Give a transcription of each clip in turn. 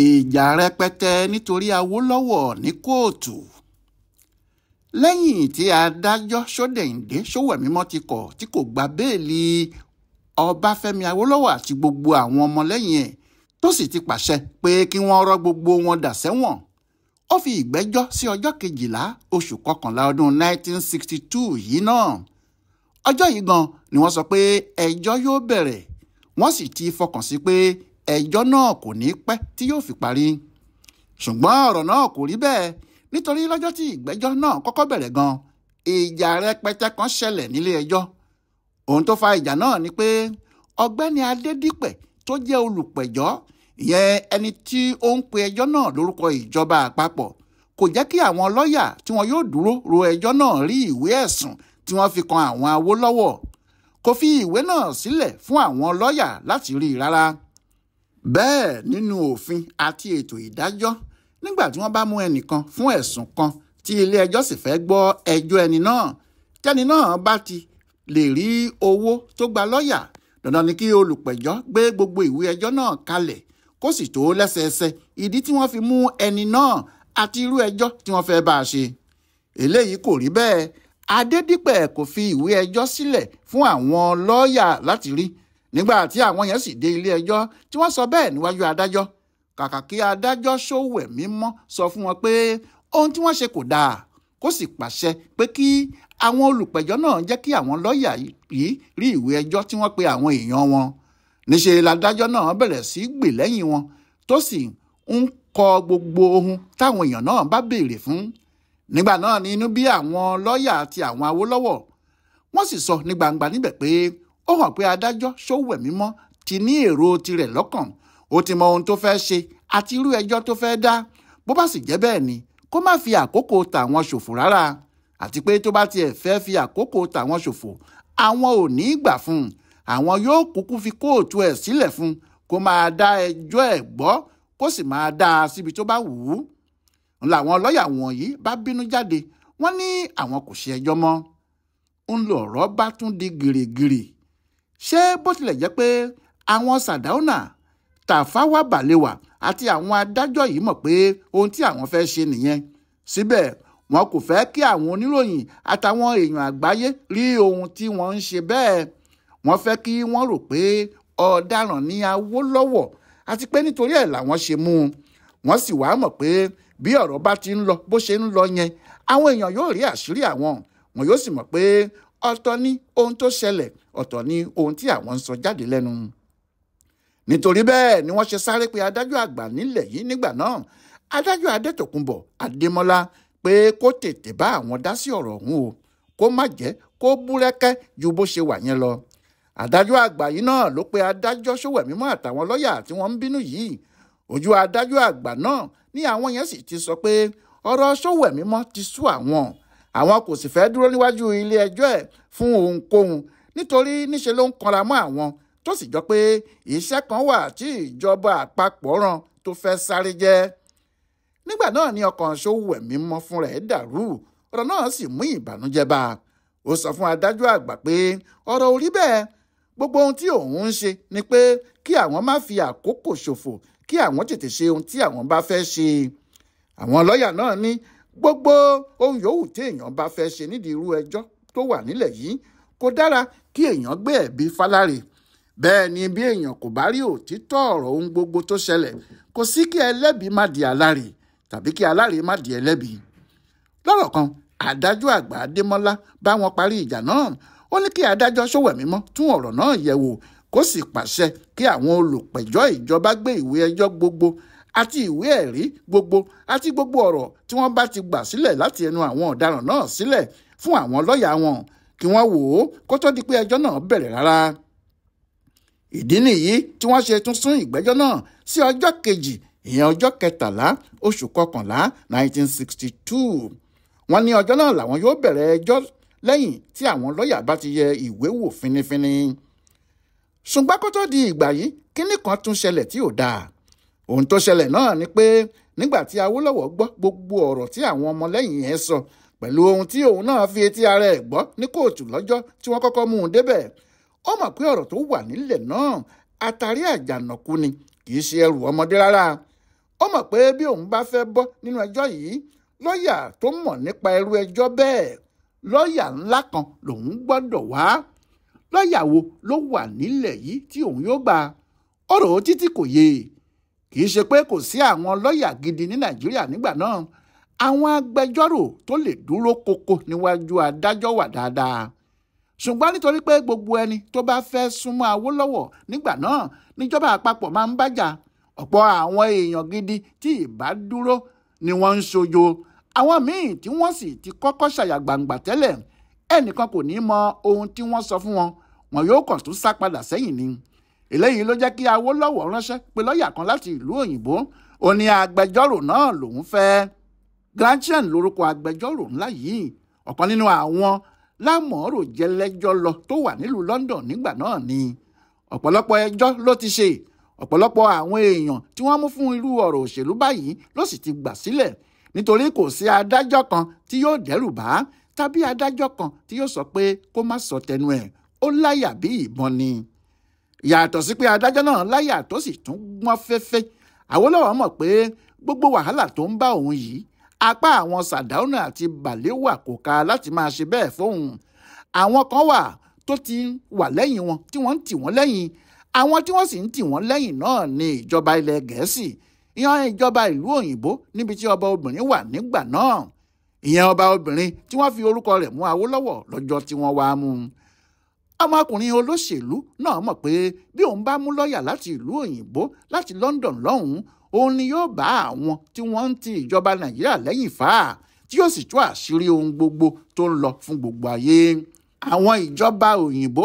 Ìjà rẹpẹtẹ nítorí Awólọ́wọ̀ ní kóòtù. Lẹ́yìn tí adájọ́ Ṣódẹ̀ǹdé Ṣówẹ̀mímọ́ ti kọ̀ tí kò gba béèlì Ọbáfẹ́mi Awólọ́wọ̀ àti gbogbo àwọn ọmọlẹ́yìn ẹ̀, tó sì ti pàṣẹ pé kí wọ́n rọ́ gbogbo wọn dà sẹ́wọ̀n, ó fi ìgbẹ́jọ́ sí ọjọ́ kejìlá oṣù kọkànlá ọdún 1962 yìí náà. Ọjọ́ yìí gan ni wọ́n sọ pé ẹjọ́ yóò bẹ̀rẹ̀, wọ́n sì ti fọkàn sí pé ẹjọ́ náà kò ní pẹ́ tí yóò fi parí. Ṣùgbọ́n ọ̀rọ̀ náà kò rí bẹ́ẹ̀, nítorí lọ́jọ́ tí ìgbẹ́jọ́ náà kọ́kọ́ bẹ̀rẹ̀ gan, ìjà rẹpẹtẹ kan ṣẹlẹ̀ nílé ẹjọ́. Ohun tó fa ìjà náà ni pé ọ̀gbẹ́ni Adédìpẹ̀ tó jẹ́ olùpẹ̀jọ́, ìyẹn ẹni tí ó ń pe ẹjọ́ náà lórúkọ ìjọba àpapọ̀, kò jẹ́ kí àwọn lọ́ọ̀yà tí wọn yóò dúró ro ẹjọ́ náà rí ìwé ẹ̀sùn tí wọ́n fi kan àwọn Awólọ́wọ̀. Kò fi ìwé náà sílẹ̀ fún àwọn lọ́ọ̀yà láti rí i rárá. Bẹ́ẹ̀ nínú òfin àti ètò ìdájọ́, nígbà tí wọ́n bá mú ẹnìkan fún ẹ̀sùn kan tí ilé ẹjọ́ sì fẹ́ gbọ́ ẹjọ́ ẹni náà, tẹ́ni náà bá ti lè rí owó tó gba lọ́ọ̀yà, dandan ni kí olùpẹ̀jọ́ gbé gbogbo ìwé ẹjọ́ náà kalẹ̀ kó sì tó lẹ́sẹẹsẹ ìdí tí wọ́n fi mú ẹni náà àti irú ẹjọ́ tí wọ́n fẹ́ bá a ṣe. Eléyìí kò rí bẹ́ẹ̀. Adédìpẹ̀ kò fi ìwé ẹjọ́ sílẹ̀ fún àwọn lọ́ọ̀yà láti rí. Nígbà tí àwọn yẹn sì dé ilé ẹjọ́ tí wọ́n sọ bẹ́ẹ̀ níwájú adájọ́, kàkà kí adájọ́ Ṣówẹ̀mímọ́ sọ fún wọn pé ohun tí wọ́n ṣe kò dáa, kó sì pàṣẹ pé kí àwọn olùpẹ̀jọ́ náà jẹ́ kí àwọn lọ́ọ̀yà yìí rí ìwé ẹjọ́ tí wọ́n pe àwọn èèyàn wọn. Níṣe ládájọ́ náà bẹ̀rẹ̀ sí gbè lẹ́yìn wọn, tó sì ń kọ gbogbo ohun táwọn èèyàn náà bá béèrè fún. Nígbà náà ni inú bí àwọn lọ́ọ̀yà àti àwọn Awólọ́wọ̀. Wọ́n sì sọ ní gbangba níbẹ̀ pé ó hàn pé adájọ́ Ṣówẹ̀mímọ́ ti ní èrò tirẹ̀ lọ́kàn, ó ti mọ ohun tó fẹ́ ṣe àti irú ẹjọ́ tó fẹ́ dá. Bó bá sì jẹ́ bẹ́ẹ̀ ni, kó má fi àkókò tàwọn ṣòfò rárá, àti pé tó bá tiẹ̀ fẹ́ fi àkókò tàwọn ṣòfò, àwọn ò ní gbà fún un. Àwọn yóò kúkú fi kóòtù ẹ̀ sílẹ̀ fún un kó máa dá ẹjọ́ ẹ̀ gbọ́, kó sì máa dá a síbi tó bá wù ú. Làwọn lọ́ọ̀yà wọ̀nyí bá bínú jáde, wọ́n ní àwọn kò ṣe ẹjọ́ mọ́. Ń lọ̀rọ̀ bá tún di gìrìgìrì. Ṣé bó tilẹ̀ jẹ́ pé àwọn Sàdáúnà, Tàfáwá Bàlewà àti àwọn adájọ́ yìí mọ̀ pé ohun tí àwọn fẹ́ ṣe nìyẹn, síbẹ̀ wọn kò fẹ́ kí àwọn oníròyìn àtàwọn èèyàn àgbáyé rí ohun tí wọ́n ń ṣe bẹ́ẹ̀. Wọ́n fẹ́ kí wọ́n rò pé ọ̀daràn ni Awólọ́wọ̀ àti pé nítorí ẹ̀ làwọn ṣe mú un. Wọ́n sì wá mọ̀ pé bí ọ̀rọ̀ bá ti ń lọ bó ṣe ń lọ yẹn, àwọn èèyàn yóò rí àṣírí àwọn, wọn yóò sì mọ̀ pé ọ̀tọ̀ ni ohun tó ṣẹlẹ̀, ọ̀tọ̀ ni ohun tí àwọn ń sọ jáde lẹ́nu. Nítorí bẹ́ẹ̀ ni wọ́n ṣe sáré pé adájọ́ àgbà nílẹ̀ yìí nígbà náà, adájọ́ Adétòkunbọ̀ Adémọ́lá, pé kó tètè bá àwọn dá sí ọ̀rọ̀ ọ̀hún o, kó má jẹ́ kó búrẹ́kẹ́ ju bó ṣe wà yẹn lọ. Adájọ́ àgbà yìí náà ló pe adájọ́ Ṣówẹ̀mímọ́ àtàwọn lọ́ọ̀yà tí wọ́n ń bínú yìí. Ojú adájọ́ àgbà náà ní àwọn yẹn sì ti sọ pé ọ̀rọ̀ Ṣówẹ̀mímọ́ ti sú àwọn, àwọn kò sì fẹ́ dúró níwájú ilé ẹjọ́ ẹ̀ fún ohunkóhun, nítorí níṣe ló ń kanra mọ́ àwọn, tó sì jọ pé iṣẹ́ kan wà tí ìjọba àpapọ̀ rán tó fẹ́ sáré jẹ́. Nígbà náà ni ọkàn Ṣówẹ̀mímọ́ fúnra ẹ̀ dàrú, ọ̀rọ̀ náà sì mú ìbànújẹ́ bá a. Ó sọ fún adájọ́ àgbà pé ọ̀rọ̀ ò rí bẹ́ẹ̀, gbogbo ohun tí òun ń ṣe ni pé kí àwọn má fi àkókò ṣòfò, kí àwọn tètè ṣe ohun tí àwọn bá fẹ́ ṣe. Àwọn lọ́ọ̀yà náà ní gbogbo ohun yòówù tí èèyàn bá fẹ́ ṣe nídìí irú ẹjọ́ tó wà nílẹ̀ yìí, kò dára kí èèyàn gbé ẹ̀bi fáláre. Bẹ́ẹ̀ ni bí èèyàn kò bá rí òtítọ́ ọ̀rọ̀ ohun gbogbo tó ṣẹlẹ̀, kò sí kí ẹlẹ́bi má di aláre tàbí kí aláre má di ẹlẹ́bi. Lọ́rọ̀ kan, adájọ́ àgbà Adémọ́lá bá wọn parí ìjà náà. Ó ní kí adájọ́ Ṣówẹ̀mímọ́ tún ọ̀rọ̀ náà yẹ̀ wò, kó sì pàṣẹ kí àwọn olùpẹ̀jọ́ ìjọba gbé ìwé ẹjọ́ gbogbo àti ìwé ẹ̀rí gbogbo àti gbogbo ọ̀rọ̀ tí wọ́n bá ti gbà sílẹ̀ láti ẹnu àwọn ọ̀daràn náà sílẹ̀ fún àwọn lọ́ọ̀yà wọn, kí wọ́n wò ó kó tó di pé ẹjọ́ náà bẹ̀rẹ̀ rárá. Ìdí nìyí tí wọ́n ṣe tún sún ìgbẹ́jọ́ náà sí ọjọ́ kejì, ìyẹn ọjọ́ kẹtàlá oṣù kọkànlá 1962. Wọ́n ní ọjọ́ náà làwọn yóò bẹ̀rẹ̀ ẹjọ́ lẹ́yìn tí àwọn lọ́ọ̀yà bá ti yẹ ìwé wò finifini. Ṣùgbọ́n kó tó di ìgbà yìí, kínní kan tún ṣẹlẹ̀ tí ò dáa. Ohun tó ṣẹlẹ̀ náà ni pé nígbà tí Awólọ́wọ̀ gbọ́ gbogbo ọ̀rọ̀ tí àwọn ọmọlẹ́yìn ẹ̀ sọ pẹ̀lú ohun tí òun náà fi etí ara ẹ̀ gbọ́ ní kóòtù lọ́jọ́ tí wọ́n kọ́kọ́ mú un débẹ̀, ó mọ̀ pé ọ̀rọ̀ tó wà nílẹ̀ náà àtàrí àjànàkú ni, kì í ṣe ẹrù ọmọdé rárá. Ó mọ̀ pé bí òun bá fẹ́ bọ́ nínú ẹjọ́ yìí, lọ́ọ̀yà tó mọ̀ nípa irú ẹjọ́ bẹ́ẹ̀, lọ́ọ̀yà ńlá kan lòun gbọ́dọ̀ wá. Lọ́ọ̀yà wo ló wà nílẹ̀ yìí tí òun yóò gbà? Ó rò ó títí kò yé. Kì í ṣe pé kò sí àwọn lọ́ọ̀yà gidi ní Nàìjíríà nígbà náà. Àwọn agbẹjọ́rò tó lè dúró koko níwájú adájọ́ wà dáadáa. Ṣùgbọ́n nítorí pé gbogbo ẹni tó bá fẹ́ súnmọ́ Awólọ́wọ̀ nígbà náà níjọba àpapọ̀ máa ń bájà. Ọ̀pọ̀ àwọn èèyàn gidi tí ìbá dúró ni wọ́n ń ṣojo. Àwọn míì tí wọ́n sì ti kọ́kọ́ ṣàyà gbangba tẹ́lẹ̀, ẹnìkan kò ní mọ ohun tí wọ́n sọ fún wọn, wọn yóò kàn tún sá padà sẹ́yìn ni. Eléyìí ló jẹ́ kí Awólọ́wọ̀ ránṣẹ́ pé lọ́ọ̀yà kan láti ìlú òyìnbó. Ó ní agbẹjọ́rò náà lòún fẹ́. Gratien lórúkọ agbẹjọ́rò ńlá yìí, ọ̀kan nínú àwọn lámọ̀ọ́rò jẹlẹ́jọ́ lọ tó wà nílùú London nígbà náà ni. Ọ̀pọ̀lọpọ̀ ẹjọ́ ló ti ṣe. Ọ̀pọ̀lọpọ̀ àwọn èèyàn tí wọ́n mú fún irú ọ̀rọ̀ òṣèlú báyìí ló sì ti gbà sílẹ̀, nítorí kò sí adájọ́ kan tí yóò dẹ́rù bá tàbí adájọ́ kan tí yóò sọ pé kó má sọ tẹnu ẹ̀. Ó láyà bí ìbọn ni. Yàtọ̀ sí pé adájọ́ náà láyà tó sì tún gbọ́n fẹ́fẹ́, Awólọ́wọ̀ mọ̀ pé gbogbo wàhálà tó ń bá òun yìí, apá àwọn Sàdáúnà àti Bàléwà kò ká láti máa ṣe bẹ́ẹ̀ fóun. Àwọn kan wà tó ti wà lẹ́yìn wọn tí wọ́n ń tì wọ́n lẹ́yìn. Àwọn tí wọ́n sì ń tì wọ́n lẹ́yìn náà ni ìjọba ilẹ̀ Gẹ̀ẹ́sì, ìyẹn ìjọba ìlú òyìnbó níbi tí ọba obìnrin wà nígbà náà. Ìyẹn ọba obìnrin tí wọ́n fi orúkọ rẹ̀ mú Awólọ́wọ̀ lọ́jọ́ tí wọ́n wá mú un. Ọmọkùnrin olóṣèlú náà mọ̀ pé bí òun bá mú lọ́ọ̀yà láti ìlú òyìnbó láti London lọ́hùn-ún, òun ni yóò bá àwọn tí wọ́n ń ti ìjọba Nàìjíríà lẹ́yìn fà á, tí yóò sì tú àṣírí ohun gbogbo tó ń lọ fún gbogbo ayé. Àwọn ìjọba òyìnbó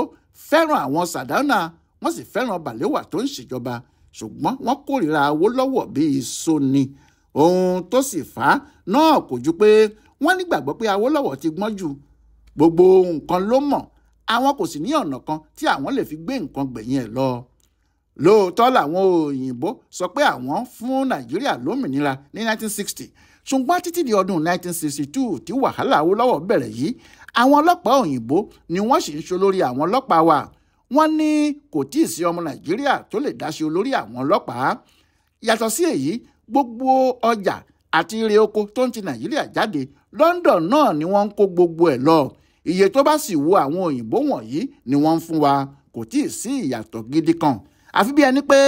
fẹ́ràn àwọn Sàdáúnà, wọ́n sì fẹ́ràn Bàléwà tó ń ṣèjọba, ṣùgbọ́n wọ́n kórìíra Awólọ́wọ̀ bíi sóni. Ohun tó sì fà á náà kò ju pé wọ́n nígbàgbọ́ pé Awólọ́wọ̀ ti gbọ́n jù, gbogbo nǹkan ló mọ̀, àwọn kò sì ní ọ̀nà kan tí àwọn lè fi gbé nǹkan gbẹ̀yìn ẹ̀ lọ. Lóòótọ́ làwọn òyìnbó sọ pé àwọn fún Nàìjíríà lómìnira ní 1960, ṣùgbọ́n títí di ọdún 1962 tí wàhálà Awólọ́wọ̀ bẹ̀rẹ̀ yìí, àwọn ọlọ́pàá òyìnbó ni wọ́n sì ń ṣolórí àwọn ọlọ́pàá wa. Wọ́n ní kò tíì sí ọmọ Nàìjíríà tó lè dáṣe olórí àwọn ọlọ́pàá. Yàtọ̀ sí èyí, gbogbo ọjà àti ire oko tó ń ti Nàìjíríà jáde, London náà ni wọ́n ń kó gbogbo ẹ̀ lọ. Iye tó bá sì wo àwọn òyìnbó wọ̀nyí ni wọ́n ń fún wa. Kò tíì sí ìyàtọ̀ gidi kan, àfi bí ẹni pé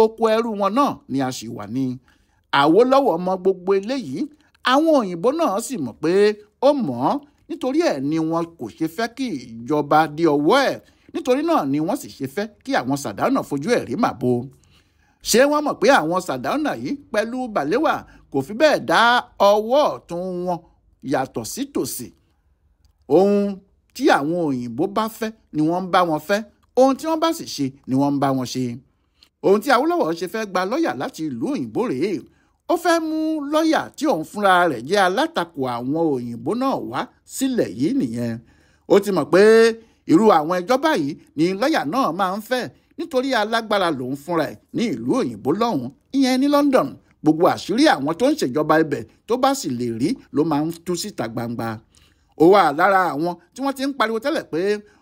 oko ẹrú wọn náà ni a sì wà ní. Awólọ́wọ̀ mọ gbogbo eléyìí, àwọn òyìnbó náà sì mọ̀ pé ó mọ̀ ọ́n, nítorí ẹ̀ ni wọn kò ṣe fẹ́ kí ìjọba dé ọwọ́ ẹ̀. Nítorí náà ni wọ́n sì ṣe fẹ́ kí àwọn Sàdáúnà fojú ẹ̀ rí màbo. Ṣé wọ́n mọ̀ pé àwọn Sàdáúnà yìí pẹ̀lú Bàléwà kò fi bẹ́ẹ̀ dá ọwọ́ ọ̀tún wọn yàtọ̀ sí tòsì? Ohun tí àwọn òyìnbó bá fẹ́ ni wọ́n ń bá wọn fẹ́, ohun tí wọ́n bá sì ṣe ni wọ́n ń bá wọn ṣe. Ohun tí Awólọ́wọ̀ ṣe fẹ́ gba lọ́ọ̀yà láti ìlú òyìnbó rèé. Ó fẹ́ mú lọ́ọ̀yà tí òun fúnra rẹ̀ jẹ́ alátakò àwọn òyìnbó náà wá sílẹ̀ yìí nìyẹn. Ó ti mọ̀ pé irú àwọn ẹjọ́ báyìí ni lọ́ọ̀yà náà máa ń fẹ́, nítorí alágbára lòun fúnra ẹ̀ ní ìlú òyìnbó lọ́hùn-ún, ìyẹn ní London. Gbogbo àṣírí àwọn tó ń ṣèjọba ibẹ̀ tó bá sì lè rí ló máa ń tú síta gbangba. Ó wà lára àwọn tí wọ́n ti ń pariwo tẹ́lẹ̀ pé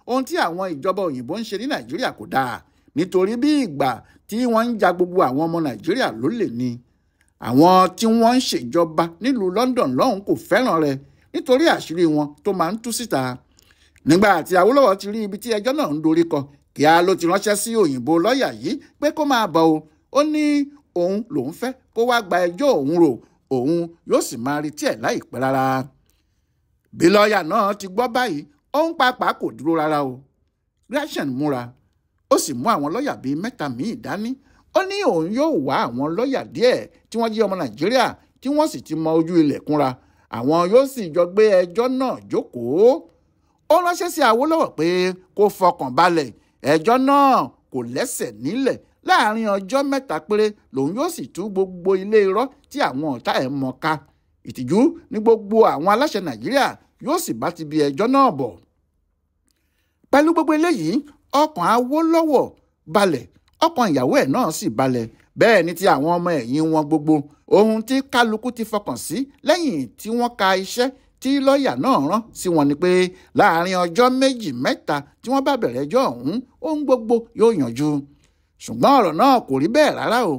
ohun tí àwọn ìjọba òyìnbó ń ṣe ní Nàìjíríà kò dáa, nítorí bí ìgbà tí wọ́n ń ja gbogbo àwọn ọmọ Nàìjíríà lólè ni. Àwọn tí wọ́n ń ṣèjọba nílùú London lọ́hùn kò fẹ́ràn rẹ̀ nítorí àṣírí wọn tó máa ń tú síta. Nígbà tí Awólọ́wọ̀ ti rí ibi tí ẹjọ́ náà ń dorí kọ, kíá ló ti ránṣẹ́ sí òyìnbó lọ́ọ̀yà yìí pé kó máa bọ̀ o. Ó ní òun lòún fẹ́ kó wá gba ẹjọ́ òun rò, òun yóò sì máa retí ẹ̀ láìpẹ́ rárá. Bí lọ́ọ̀yà náà ti gbọ́ báyìí, òun pàápàá kò dúró rárá o. Gratien múra, ó sì mú àwọn lọ́ọ̀yà bíi mẹ́ta míì dání. Ó ní òun yóò wá àwọn lọ́ọ̀yà díẹ̀ tí wọ́n jẹ́ ọmọ Nàìjíríà tí wọ́n sì ti mọ ojú ilẹ̀ kúnra. Àwọn yóò sì jọ gbé ẹjọ́ náà jókòó. Ó ránṣẹ́ sí Awólọ́wọ̀ pé kó fọkàn balẹ̀, ẹjọ́ náà kò lẹ́sẹ̀ nílẹ̀. Láàárín ọjọ́ mẹ́ta péré lòun yóò sì tú gbogbo ilé irọ́ tí àwọn ọ̀tá ẹ̀ mọ̀ ká. Ìtìjú ní gbogbo àwọn aláṣẹ Nàìjíríà yóò sì bá ti bi ẹjọ́ náà bọ̀. Pẹ̀lú gbogbo eléyìí, ọkàn Awólọ́wọ̀ balẹ̀, ọkàn ìyàwó ẹ̀ náà sì balẹ̀. Bẹ́ẹ̀ ni ti àwọn ọmọ ẹ̀yìn wọn gbogbo. Ohun tí kálukú ti fọkàn sí lẹ́yìn tí wọ́n ka iṣẹ́ tí lọ́ọ̀yà náà rán sí wọn ni pé láàárín ọjọ́ méjì mẹ́ta tí wọ́n bá bẹ̀rẹ̀ ẹjọ́ ọ̀hún, ohun gbogbo yóò yanjú. Ṣùgbọ́n ọ̀rọ̀ náà kò rí bẹ́ẹ̀ rárá o.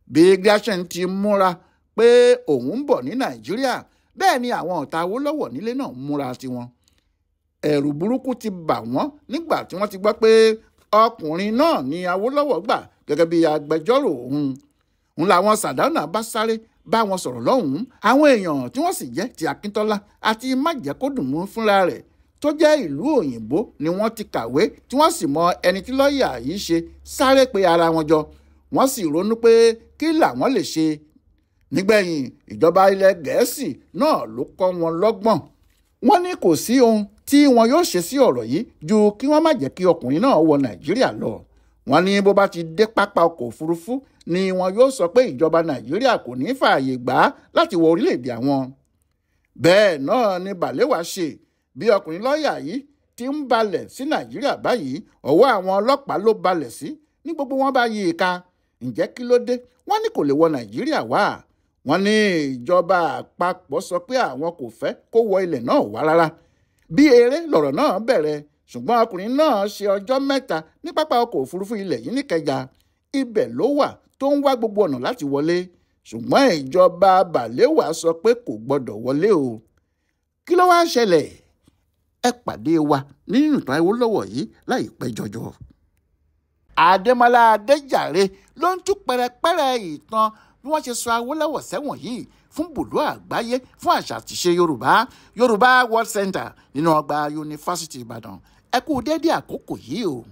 Bí Grierson ti múra pé òun ń bọ̀ ní Nàìjíríà, bẹ́ẹ̀ ni àwọn ọ̀tá Awólọ́wọ̀ nílé náà ń múra tiwọn. Ẹ̀rù burúkú ti bà wọ́n nígbà tí wọ́n ti gbọ́ pé ọkùnrin náà ni Awólọ́wọ̀ gbà gẹ́gẹ́ bí agbẹjọ́rò òun. Ń làwọn Sàdáúnà bá sáré bá wọn sọ̀rọ̀ lọ́hùn-ún. Àwọn èèyàn tí wọ́n sì jẹ́ ti Akíntọ́lá àti Májẹ̀kódùnmú fúnra rẹ̀ tó jẹ́ ìlú òyìnbó ni wọ́n ti kàwé, tí wọ́n sì mọ ẹni tí lọ́ọ̀yà yìí ṣe, sáré pé ara wọn jọ. Wọ́n sì ronú pé kí làwọn lè ṣe. Nígbẹ̀yìn, ìjọba ilẹ̀ Gẹ̀ẹ́sì náà ló kọ́ wọn lọ́gbọ́n. Wọ́n ní kò sí ohun tí wọn yóò ṣe sí ọ̀rọ̀ yìí ju kí wọ́n má jẹ́ kí ọkùnrin náà wọ Nàìjíríà lọ. Wọ́n ní bó bá ti dé pápá ọkọ̀ òfurufú ni wọn yóò sọ pé ìjọba Nàìjíríà kò ní fààyè gbà á láti wọ orílẹ̀-èdè àwọn. Bẹ́ẹ̀ náà ni Balewa ṣe. Bí ọkùnrin lọ́ọ̀yà yìí ti ń balẹ̀ sí Nàìjíríà báyìí, ọwọ́ àwọn ọlọ́pàá ló balẹ̀ sí ní gbogbo wọn bá yí i ká. Ǹjẹ́ kí ló dé? Wọ́n ní kò lè wọ Nàìjíríà wá. Wọ́n ní ìjọba àpapọ̀ sọ pé àwọn kò fẹ́ kó wọ ilẹ̀ náà wá rárá. Bí eré lọ̀rọ̀ náà bẹ̀rẹ̀, ṣùgbọ́n ọkùnrin náà ṣe ọjọ́ 3 ní pápá ọkọ̀ òfurufú ilẹ̀ yìí níkẹjà. Ibẹ̀ ló wà tó ń wá gbogbo ọ̀nà láti wọlé, ṣùgbọ́n ìjọba Balewa sọ pé kò gbọdọ̀ wọlé o. Kí ló wá ń ṣẹlẹ̀? Ẹ pàdé wa nínú ìtàn Awólọ́wọ̀ yìí láìpẹ́ jọjọ. Adémọ́lá Adéjàre ló ń tú pẹrẹpẹrẹ ìtàn bí wọ́n ṣe sọ Awólọ́wọ̀ sẹ́wọ̀n yìí fún bùdó àgbáyé fún àṣà àtiṣe Yorùbá, Yorùbá World Center nínú ọgbà Yunifásítì Ìbàdàn. Ẹ kú déédéé àkókò yìí o.